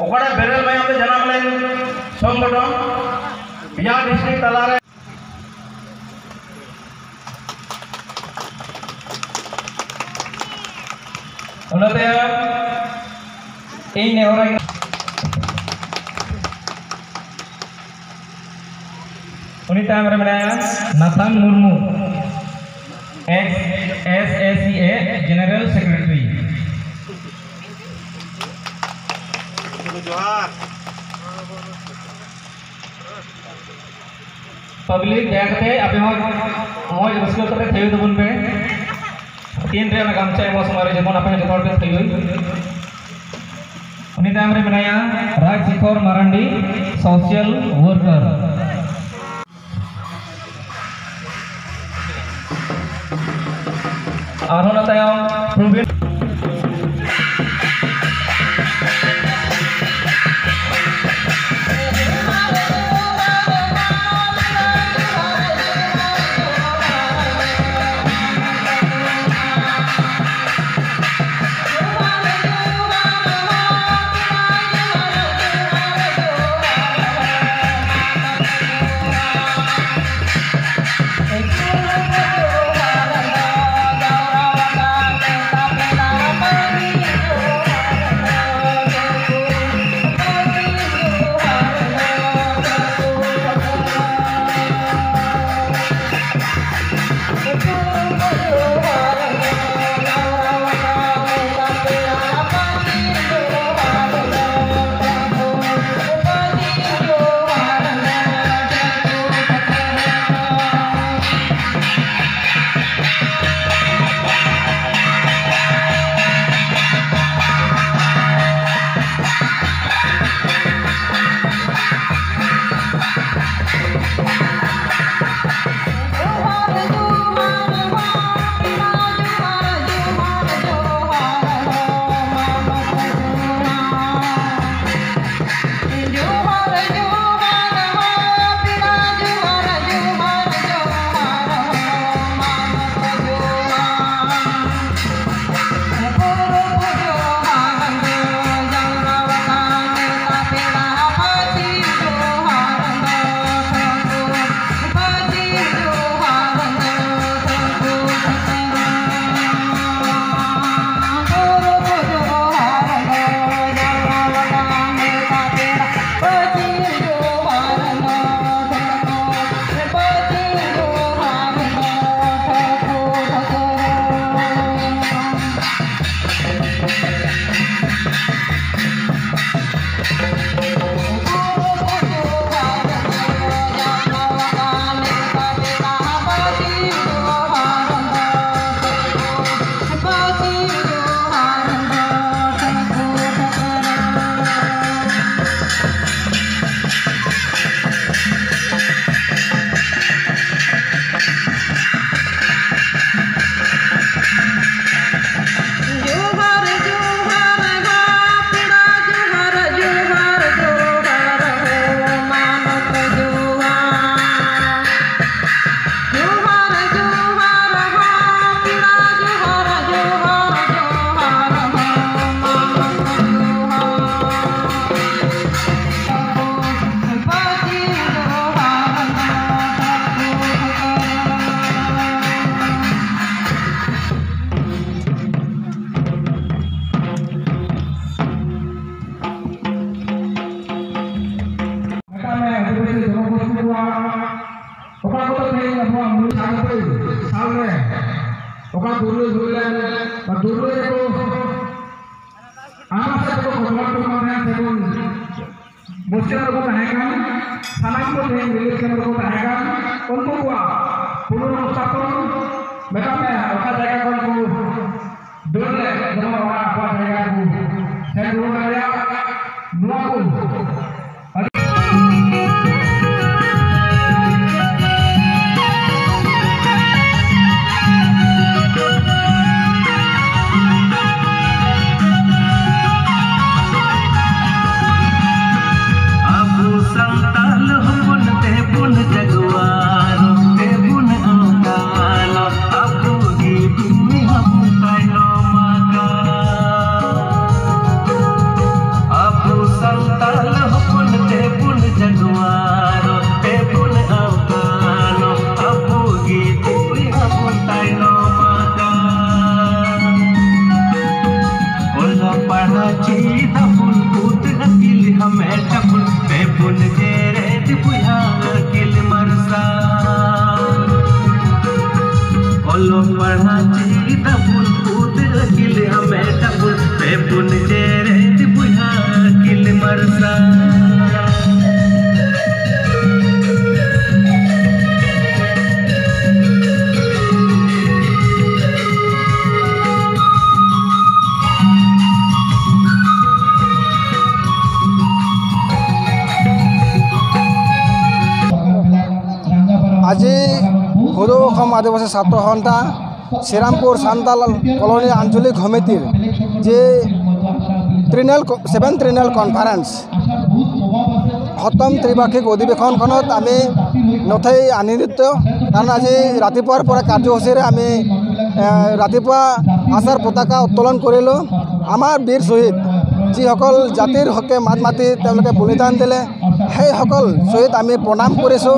ओकाड़ा बेरेल मायाम ते जनाम लेन संगठन बिहार डिस्ट्रिक्ट तलारे उनते इन नेहोरा उनी तायम रे मेनाया Nathan Murmu ex S S C A general secretary. जोहार पब्लिक दया कते आपे हो मौज रस्का कते थेउ तबुन पे तीन रे गामचा एमो समय रे जेमन आपे जतो पे थेउ। उनी तायम रे मेनाया राजशेखर मारांडी सोशल वर्कर। आरोना तायम Praveen Abu Santal hopon te bun jaguar te bun angkalo abu gi bumi habu taino. আদিবাসী ছাত্ৰ সন্থা শ্ৰীৰামপুৰ চান্তাল কলনী আঞ্চলিক সমিতিৰ যি ট্ৰিনেল ছেভেন ট্ৰিনেল কনফাৰেন্স সপ্তম ত্ৰিবাৰ্ষিক অধিৱেশনখনত আমি নথৈ আনন্দিত। কাৰণ আজি ৰাতিপুৱাৰ পৰা কাৰ্যসূচীৰে আমি ৰাতিপুৱা আচাৰ পতাকা উত্তোলন কৰিলোঁ। আমাৰ বীৰ শ্বহীদ যিসকল জাতিৰ হকে মাত মাতি তেওঁলোকে বলিদান দিলে, সেইসকল শ্বহীদ আমি প্ৰণাম কৰিছোঁ।